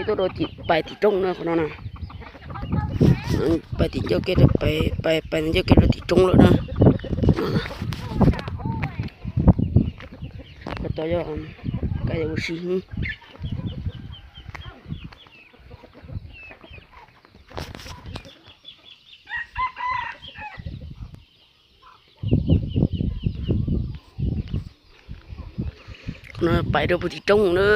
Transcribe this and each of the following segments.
Tuaj rau tim pais tim roob na qhov no na. Pais tim ncauj kev rau pais, pais ncauj kev rau tim roob lawm na. Qhov tod yog kab yam ua si. Qhov no pais rau puag tim roob na,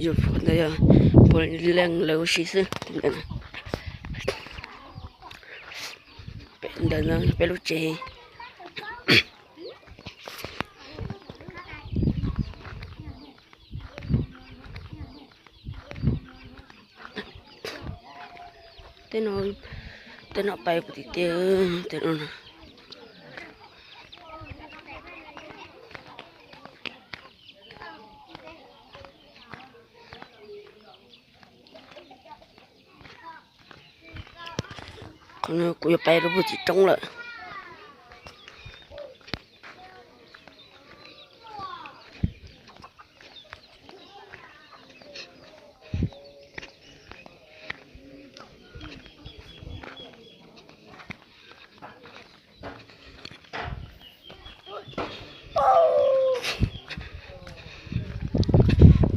yog puag leej lawv ua si xwb. Ntawm no peb lub tsev. Tej no, tej no pais puag tim tiaj, tej no na. Qhov no kuv yuav pais rau puag tim roob lawm.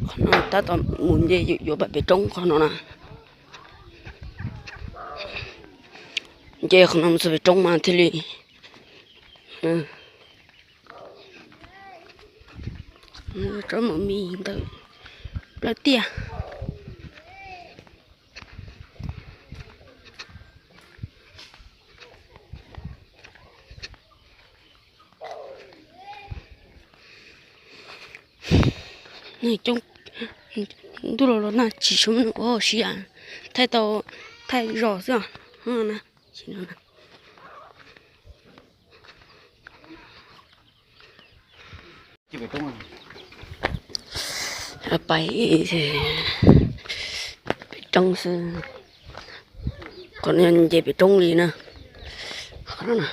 Qhov no tab tom mus nce yuav pais pem roob qhov no na. Nce qhov no mus txog pem roob mas thiaj li tsob maum mis ntawm plawv tiaj. Coob ntuj los los nag tsis tshua muaj ua si, thaij tau thaij zos xwb. Pais pem roob xwb, qhov no nce pem roob li na. Qhov no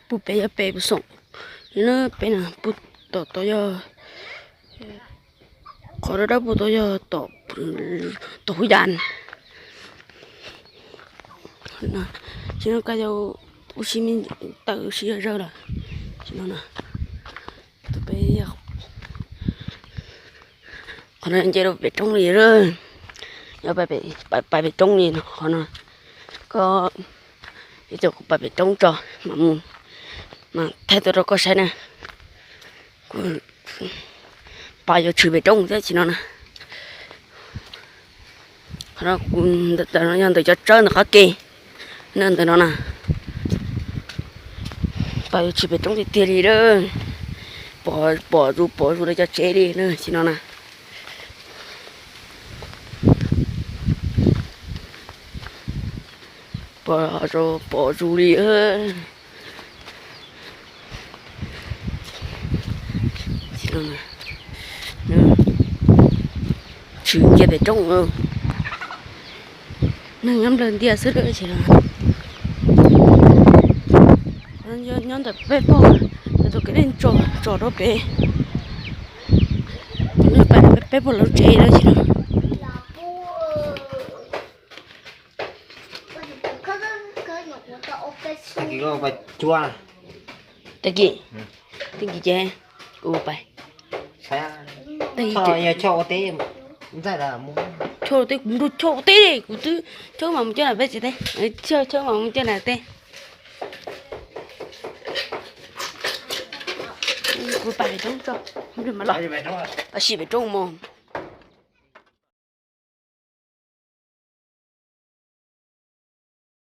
pub pem yog pem pus xoom li na, pem na pub tom tod yog qhov dawb dawb pub tod yog tom hub yas. Tsis no koj yau ua si me tawm ua si yog zawg lawm. Tsis no na, tus peb qhov no nce rau pem roob li, yog pais pem roob li no qhov no. Koj ib tug kuv pais pem roob tso mas mus, mas thaij tuaj rau koj saib na. Kuv pais yuav tshwm pem roob thiab tsis no na. Qhov no kuv ntawm no yog ntawm cov tsawb ntawm qab ke na, ntawm no na. Pais yuav tshwm pem roob tiag tiag li lawm. Pom, pom zus pom zus lawv cov tsev li na tsis no na. Pom, pom zus li. Tshwm kiag pem roob, neeg nyob nplawg ntias xwb lawm. Nyob ntawm peb pog, tus kev tso tso rau pem, peb pog lawv tsev lawm. Tag kis, tag kis ces kuv pais. Tag kis ces choj teb, kuv nrug choj teb, kuv twb choj mas mus coj nram peb tsev teb, choj mas mus coj nram teb. Kuv pais pem roob tso, pais si pem roob mog.